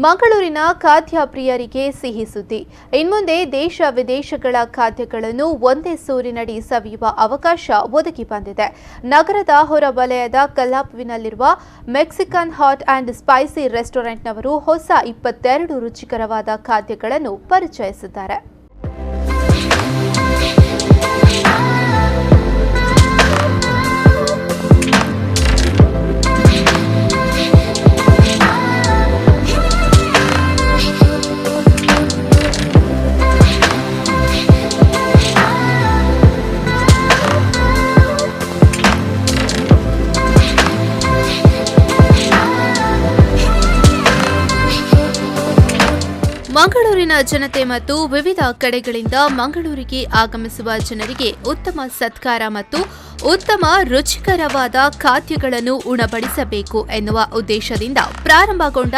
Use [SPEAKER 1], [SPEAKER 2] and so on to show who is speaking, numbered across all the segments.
[SPEAKER 1] ಮಂಗಳೂರಿನ ಖಾದ್ಯ ಪ್ರಿಯರಿಗೆ ಸಿಹಿ ಸುದ್ದಿ. ಇನ್ಮುಂದೆ ದೇಶ ವಿದೇಶಗಳ ಖಾದ್ಯಗಳನ್ನು ಒಂದೇ ಸೂರಿನಡಿ ಸವಿಯುವ ಅವಕಾಶ ಒದಗಿ ಬಂದಿದೆ. ನಗರದ ಹೊರವಲಯದ ಕಲ್ಲಾಪುವಿನಲ್ಲಿರುವ ಮೆಕ್ಸಿಕನ್ ಹಾಟ್ ಆ್ಯಂಡ್ ಸ್ಪೈಸಿ ರೆಸ್ಟೋರೆಂಟ್ನವರು ಹೊಸ 22 ರುಚಿಕರವಾದ ಖಾದ್ಯಗಳನ್ನು ಪರಿಚಯಿಸಿದ್ದಾರೆ. ಮಂಗಳೂರಿನ ಜನತೆ ಮತ್ತು ವಿವಿಧ ಕಡೆಗಳಿಂದ ಮಂಗಳೂರಿಗೆ ಆಗಮಿಸುವ ಜನರಿಗೆ ಉತ್ತಮ ಸತ್ಕಾರ ಮತ್ತು ಉತ್ತಮ ರುಚಿಕರವಾದ ಖಾದ್ಯಗಳನ್ನು ಉಣಬಡಿಸಬೇಕು ಎನ್ನುವ ಉದ್ದೇಶದಿಂದ ಪ್ರಾರಂಭಗೊಂಡ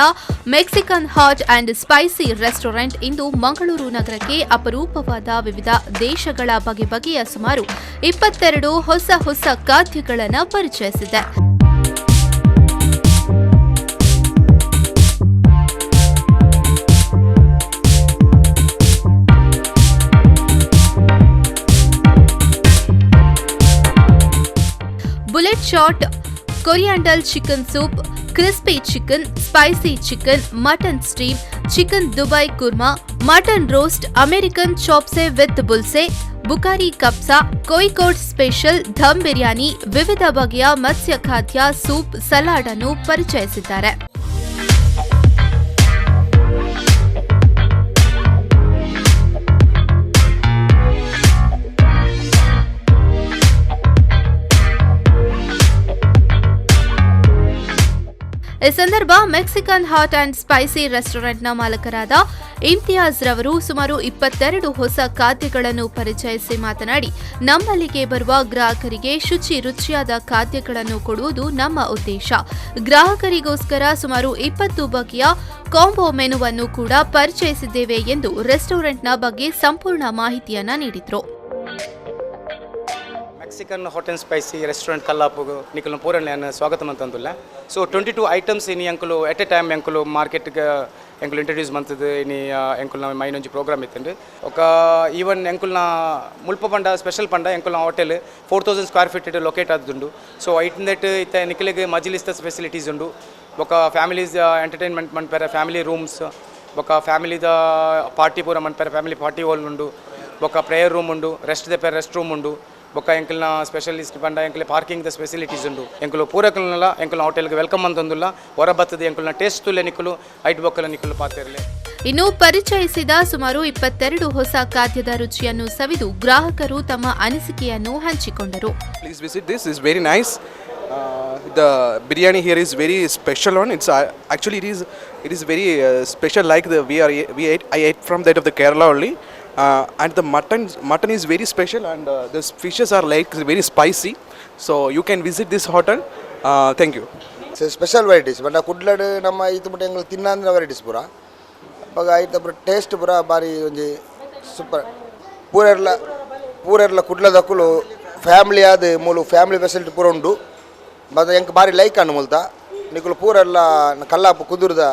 [SPEAKER 1] Mexican hot and spicy restaurant ಇಂದು ಮಂಗಳೂರು ನಗರಕ್ಕೆ ಅಪರೂಪವಾದ ವಿವಿಧ ದೇಶಗಳ ಬಗೆ ಬಗೆಯ ಸುಮಾರು 22 ಹೊಸ ಹೊಸ ಖಾದ್ಯಗಳನ್ನು ಪರಿಚಯಿಸಿದೆ. Bullet shot, coriander chicken soup, crispy chicken, spicy chicken, mutton steam, chicken Dubai korma, mutton roast, American chop suey with bullseye, Bukhari kabsa, Kozhikode special dum biryani, ವಿವಿಧ ಬಗೆಯ ಮತ್ಸ್ಯ ಖಾದ್ಯ, ಸೂಪ್, ಸಲಾಡ್ ಅನ್ನು ಪರಿಚಯಿಸಿದ್ದಾರೆ. ಈ ಸಂದರ್ಭ ಮೆಕ್ಸಿಕನ್ ಹಾಟ್ ಅಂಡ್ spicy ರೆಸ್ಟೋರೆಂಟ್ನ ಮಾಲಕರಾದ ಇಮ್ತಿಯಾಜ್ ರವರು ಸುಮಾರು 22 ಹೊಸ ಖಾದ್ಯಗಳನ್ನು ಪರಿಚಯಿಸಿ ಮಾತನಾಡಿ, ನಮ್ಮಲ್ಲಿಗೆ ಬರುವ ಗ್ರಾಹಕರಿಗೆ ಶುಚಿ ರುಚಿಯಾದ ಖಾದ್ಯಗಳನ್ನು ಕೊಡುವುದು ನಮ್ಮ ಉದ್ದೇಶ. ಗ್ರಾಹಕರಿಗೋಸ್ಕರ ಸುಮಾರು 20 ಬಗೆಯ ಕಾಂಬೋ ಮೆನುವನ್ನು ಕೂಡ ಪರಿಚಯಿಸಿದ್ದೇವೆ ಎಂದು ರೆಸ್ಟೋರೆಂಟ್ನ ಬಗ್ಗೆ ಸಂಪೂರ್ಣ ಮಾಹಿತಿಯನ್ನ ನೀಡಿದರು.
[SPEAKER 2] Mexican hot and spicy restaurant ಕಲ್ಲಾಪುಗು ನಿಕಲ್ನ ಪೂರಣ್ಯಾನ್ ಸ್ವಾಗತ ಮಂತಂದುಲ್ಲ. ಸೊ 22 ಐಟಮ್ಸ್ ಇನಿ ಎಂಕುಲು ಎಟ್ ಎ ಟೈಮ್ ಎಂಕುಲು ಮಾರ್ಕೆಟ್ಗೆ ಎಂಕುಲು ಇಂಟ್ರೊಡ್ಯೂಸ್ ಮಂತದ್ದು. ಇನಿ ಎಂಕುಲ್ನ ಮೈನೊಂಜಿ ಪ್ರೋಗ್ರಾಮ್ ಇತ್ತುಂಡು. ఒక ಈವನ್ ಎಂಕುಲ್ನ ಮುಲ್ಪ ಪಂಡ ಸ್ಪೆಷಲ್ ಪಂಡ ಎಂಕುಲ್ನ ಹೋಟೆಲ್ 4000 ಸ್ಕ್ವೇರ್ ಫೀಟ್ ಲೊಕೇಟ್ ಆದುಂಡು. ಸೊ ಐಟಿಂದೆಟ್ ಇತ್ತೆ ನಿಕಲೆಗ್ ಮಜಿಲಿಸ್ತ ಫೆಸಿಲಿಟೀಸ್ ಉಂಡು. ಬೊಕ ಫ್ಯಾಮಿಲೀಸ್ ಎಂಟರ್ಟೈನ್ಮೆಂಟ್ ಮನ್ಪೆರೆ ಫ್ಯಾಮಿಲಿ ರೂಮ್ಸ್, ಬೊಕ ಫ್ಯಾಮಿಲಿದ ಪಾರ್ಟಿ ಪೂರ ಮನ್ಪೆರೆ ಫ್ಯಾಮಿಲಿ ಪಾರ್ಟಿ ಹಾಲ್ ಉಂಡು. ಬೊಕ ಪ್ರೇಯರ್ ರೂಮ್ ಉಂಡು, ರೆಸ್ಟ್ ದೆಪೆರೆ ರೆಸ್ಟ್ ರೂಮ್ ಉಂಡು. ಬೊಕ್ಕ ಎಂಕಲ್ನ ಸ್ಪೆಷಲಿಸ್ಟ್ ಪಂಡ ಎಂಕಲೆ ಪಾರ್ಕಿಂಗ್ ದ ಫೆಸಿಲಿಟೀಸ್ ಉಂಡು. ಎಂಕುಲು ಪೂರಕಲ್ನಲ ಎಂಕಲ್ನ ಹೋಟೆಲ್ಗೆ welcome ಅಂತಂದುಲ್ಲ. ಹೊರ ಬತ್ತದ ಎಂಕಲ್ನ ಟೇಸ್ಟ್ ತುಲ್ಲೆ ನಿಕುಲು ಐಟ್ ಬೊಕ್ಕಲ ನಿಕುಲು ಪಾತೆರ್ಲೆ.
[SPEAKER 1] ಇನ್ನು ಪರಿಚಯಿಸಿದ ಸುಮಾರು 22 ಹೊಸ ಖಾದ್ಯದ ರುಚಿಯನ್ನು ಸವಿದು ಗ್ರಾಹಕರು ತಮ್ಮ ಅನಿಸಿಕೆಯನ್ನು ಹಂಚಿಕೊಂಡರು.
[SPEAKER 3] Please visit this. It's very nice. The biryani here is very special one. It's actually it is very special, like the we are we ate I ate from that of the Kerala only. And the mutton is very special and the fishes are like very spicy. So you can visit this hotel. Thank you.
[SPEAKER 4] Special varieties but ಕುಡ್ಲಡ್ ನಮ್ಮ ಈತ ಮುಟ್ಟ ಎಂಗ್ಲು ತಿನ್ನಂದಿನ varieties ಪೂರ. ಅಪಗ ಐತ ಪೂರ taste ಪೂರ ಬಾರಿ ಒಂಜಿ ಸೂಪರ್. ಪೂರೆರ್ಲ ಪೂರೆರ್ಲ ಕುಡ್ಲದಕುಲು ಫ್ಯಾಮಿಲಿ ಆದ್ ಮೂಲು ಫ್ಯಾಮಿಲಿ ಫೆಸಿಲಿಟಿ ಪೂರ ಉಂಡು. ಬಟ್ ಎಂಕ್ ಬಾರಿ ಲೈಕ್ ಅನ್ನು ಮುಲ್ತ. ನಿಕುಲು ಪೂರೆರ್ಲ ಕಲ್ಲಾಪು ಕುದುರ್ದ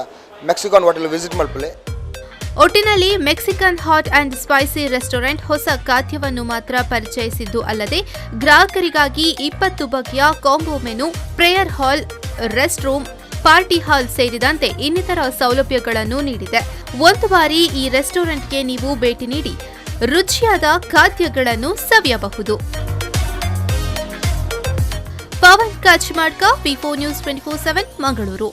[SPEAKER 4] ಮೆಕ್ಸಿಕನ್ ಹೋಟೆಲ್ ವಿಸಿಟ್ ಮಲ್ಪಲೆ.
[SPEAKER 1] ಒಟ್ಟಿನಲ್ಲಿ Mexican hot and spicy restaurant ಹೊಸ ಖಾದ್ಯವನ್ನು ಮಾತ್ರ ಪರಿಚಯಿಸಿದ್ದು ಅಲ್ಲದೆ, ಗ್ರಾಹಕರಿಗಾಗಿ 20 ಬಗೆಯ combo menu, prayer hall, rest room, party hall ಸೇರಿದಂತೆ ಇನ್ನಿತರ ಸೌಲಭ್ಯಗಳನ್ನು ನೀಡಿದೆ. ಒಂದು ಬಾರಿ ಈ ರೆಸ್ಟೋರೆಂಟ್ಗೆ ನೀವು ಭೇಟಿ ನೀಡಿ ರುಚಿಯಾದ ಖಾದ್ಯಗಳನ್ನು ಸವಿಯಬಹುದು. ಪವನ್ ಕಾಚಿಮಾಡ್ಕ, P4 news 24/7, Mangaluru.